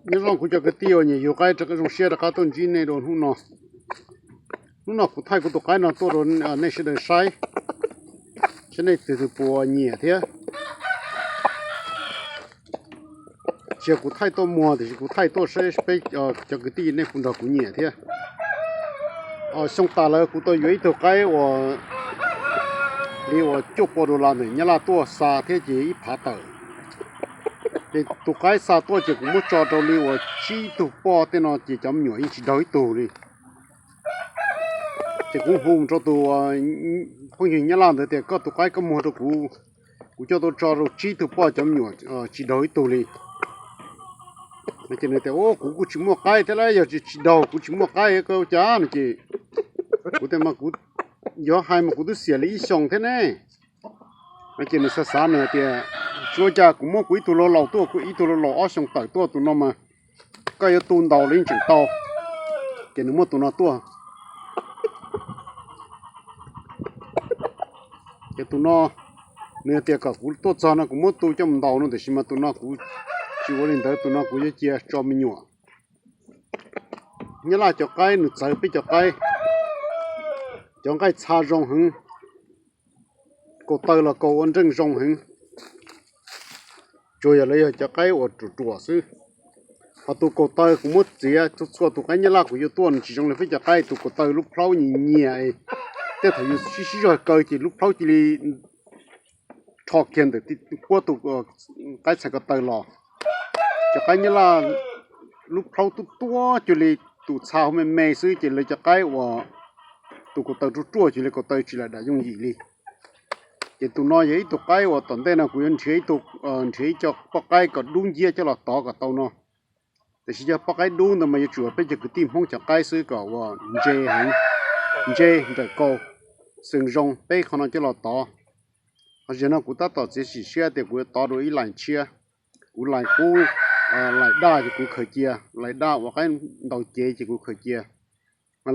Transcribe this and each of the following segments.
Nyob zoo kuv cov kwv tij uas nyiam yug qaib, zoo siab rov qab tuaj ntsib nej dua hnub no. Hnub no kuv thaij kuv tus qaib no tuaj rau nej sawv daws saib, saib nej tus twg puas nyiam thiab. Tsis yog kuv thaij tuaj muag tiam sis kuv thaij tuaj saib peb cov kwv tij nej puas nrog kuv nyiam thiab. Xyoo tas lawm kuv tau yuav ib tug qaib uas li uas cuaj pua dollar ntawm Nyab Laj tuaj xa thiab ces ib phav tawm. Ces tus qaib xa tuaj ces kuv muab tso rau li uas tsib tug poj tej no ces cov me nyuam yeej tsis daug ib tug li. Ces kuv hu rau tus phooj ywg Nyab Laj ntawd tias koj tus qaib koj muag rau kuv, kuv coj tuaj tso rau tsib tug poj cov me nyuam tsis daug ib tug li. Ces nws tias kuv kuj tsis muaj qaib thiab lauj, yog tsis daug kuv tsis muaj qaib koj ua cas no ces kuv tias mas kuv yuav hais mas kuv twb xiam li ib xyoos thiab ne. Ces nws xav xav nws hais tias tsis ua cas, kuv muab kuv ib tug laus laus tuaj, kuv ib tug laus laus ob xyoos tawm tuaj, tus no mas koj yuav tu ntaus los yeej tseem tau. Ces nws muab tus no tuaj. Ces tus no nws tias kom kuv tuaj txog no kuv muab tu coj mus ntaus no, tiam sis mas tus no kuv tsis ua li ntawd, tus no kuv yuav cia tso me nyuam. Nyab Laj cov qaib nws txawv peb cov qaib, cov nqaij txha zoo heev, kaus taw los kaus ua nreej zoo heev. Tsuas yog lawv yog cov qaib uas ruam ruam xwb. Ho tus kaus taw kuv muab txiav txhua txhua tus qaib Nyab Laj kuv yuav tuaj nws tsis zoo li peb cov qaib, tus kaus taw lub plhaub nyias nyias, tej thaum yus sib sib zog kaw ces lub plhaub cia li rho kiag ntawm puab tus qaib txhais ko taw los. Cov qaib Nyab Laj lub plhaub tuab tuab cuag li tus txha hauv me me xwb, ces lawv cov qaib uas tus kaus taw ruaj ruaj cuag li kaus taw tsis lam dam yooj yim li. Ces tus no yog ib tug qaib uas tom ntej no kuv yuav nrhiav ib tug, nrhiav ib co poj qaib kom dub nciab coj los tov kom tau no. Tiam sis cov poj qaib dub ntawd mas yuav tsum peb cov kwv tij Hmoob cov qaib xwb kom uas ntse heev, ntse nrawm kaus, xeem zoo peb qhov no coj los tov. Ho zaum no kuv tab tom txiav txim siab tias kuv yuav tov dua ib lais tshiab. Kuv lais qub, lais daj ces kuv khaws cia, lais daj uas qaib ntaus cev ces kuv khaws cia.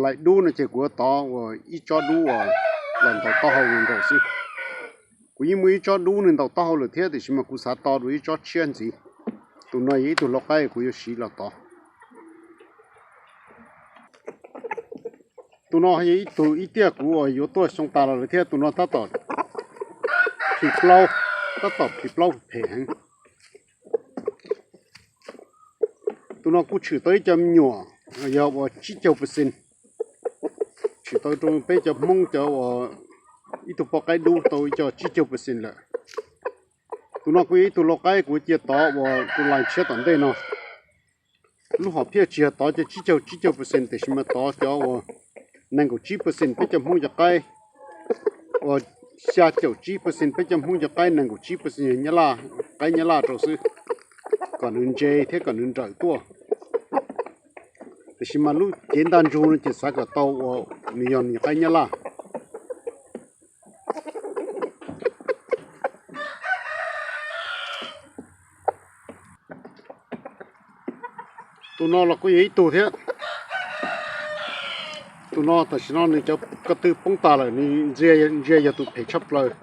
Lais dub no ces kuv yuav tov uas ib tsob dub uas los ntaus taub hau nkaus xwb. Kuv yeej muaj ib tsob dub nws ntaus taub hau lawm thiab, tiam sis mas kuv xav tov dua ib tsob tshiab ntxiv. Tus no yog ib tug lau qaib kuv yuav siv los tov. Tus no yog ib tug ib tiaj kuv uas yuav tuaj xyoo tas los lawm thiab, tus no tab tom plhis plaub, tab tom plhis plaub phem heev. Tus no kuj tshwm tau ib co me nyuam, yog uas tsib caug percent, tshwm tau rau peb cov Hmoob cov uas ib tug poj qaib dub tau ib co tsib caug percent lawm. Tus no kuj yog ib tug lau qaib kuv cia tov uas tus lais tshiab tom ntej no. Lub hom phiaj tsis yog tov cov tsib caug tsib caug percent, tiam sis mas tov cov uas nees nkaum tsib percent peb cov Hmoob cov qaib, uas xya caum tsib percent peb cov Hmoob cov qaib, nees nkaum tsib percent yog Nyab Laj, qaib Nyab Laj rau xwb, kom nws ntse thiab kom nws nrawm tuaj. Tiam sis mas lub cev ntaj ntsug no ces xav kom tau uas nws yog nws qaib Nyab Laj. Tus no los kuj yog ib tug thiab. Tus no tam sim no nws cov ko tw poob tas lawm, nws ntsia yog tus phem tshaj plaws.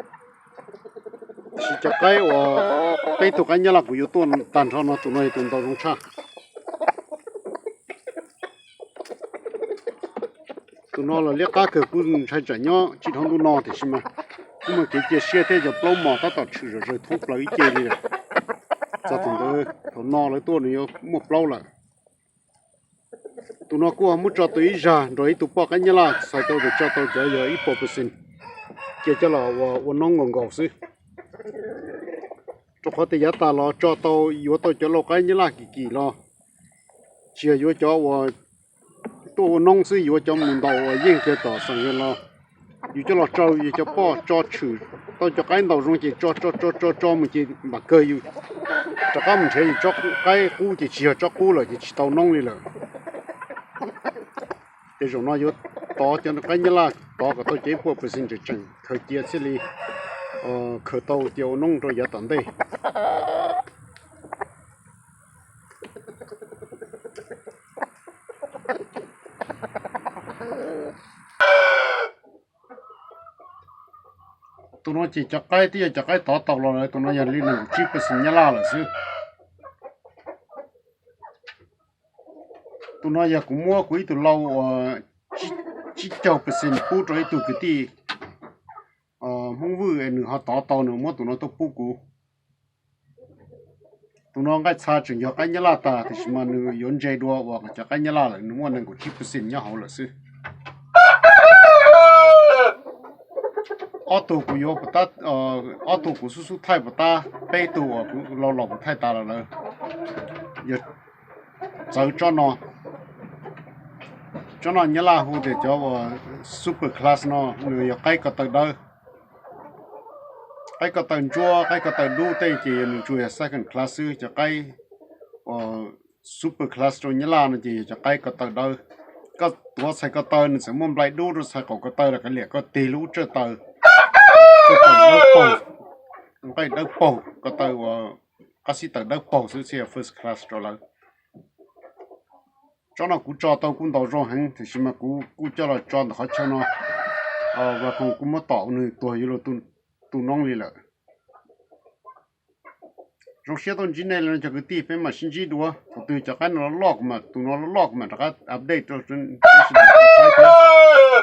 Tiam sis cov qaib uas peb tug qaib Nyab Laj kuv yuav tuaj tag nrho no tus no yog tus ntaus zoo tshaj. Tus no los liab qab kawg, kuj ntshai tsam nyob tsis dhau ntuj no, tiam sis mas kuj muaj kev cia siab thiab, cov plaub mos tab tom tshwm zom zaws thoob plaws ib ce li lawm. Txog thaum ntawd thaum no lawv tuaj nws yuav muaj plaub lawm. Tus no kuj muab tso tau ib zag nrog ib tug poj qaib Nyab Laj, txhais tau tias tso tau cov yog ib puas percent, cia coj los ua noob nkaus nkaus xwb. Rau qhov tias yav tas los tso tau, yuav tau cov lau qaib Nyab Laj kim kim los, tsis yog yuav cov uas tuaj ua noob xwb, yuav cov mus ntaus uas yeej kiag tom xeem los, yus coj los tsau yus cov poj tso tshwm tau cov qaib ntaus zoo ces tso tso tso tso tso mus ces npam kawg yus rov qab mus nrhiav yus tsob qaib qub ces tsis yog tsob qub lawm ces tsis tau noob li lawm. Ces zaum no yuav tov cov qaib Nyab Laj tov kom tau cov ib puas percent tseem tseem khaws cia thiaj li khaws tau cia ua noob rau yav tom ntej. Tus no ces cov qaib twb yog cov qaib tov tau los lawm, tus no yog li nees nkaum tsib percent Nyab Laj lawm xwb. Tus no yog kuv muab kuv ib tug lau uas tsib caug percent pub rau ib tug kwv tij Hmoob Vwj es nws ho tov tau, nws muab tus no tuaj pub kuv. Tus no nqaij txha tseem yog qaib Nyab Laj tag, tiam sis mas nws yuav ntse dua uas cov qaib Nyab Laj lawm, nws muaj nees nkaum tsib percent nyob hauv lawm xwb. Ob tug kuv yuav, ob tug kuv xub xub thaij puas tab, peb tug uas kuv lau los kuv thaij tas los lawm. Yog txawv tsob no, tsob no Nyab Laj hu tias cov uas super class no, nws yog qaib ko taw dawb. Qaib ko taw ntsuab, qaib ko taw dub tej ces yog nws tsuas yog second class xwb. Cov qaib uas super class rau Nyab Laj no ces yog cov qaib ko taw dawb. Koj tuav txhais ko taw nws txawm muaj nplai dub rau txhais qaum ko taw los kav liam, koj tig lub tsawj taw, tsawj taw dawb paug, nqaij dawb paug, ko taw uas qab xib taws dawb paug xwb thiaj yog first class rau lawv. Tsob no kuv tso tau kuj ntau zoo heev, tiam sis mas kuv kuj coj los tso ntawm qhov chaw no, vas khoom kuj muab tom nws tuag yuav luag tu noob li lawm. Zoo siab tuaj ntsib nej li no cov kwv tij, peb mam sib ntsib dua. Thaum twg cov qaib no loj loj kuv mam, tus no loj loj kuv mam rov qab update rau peb sawv daws tau saib thiab.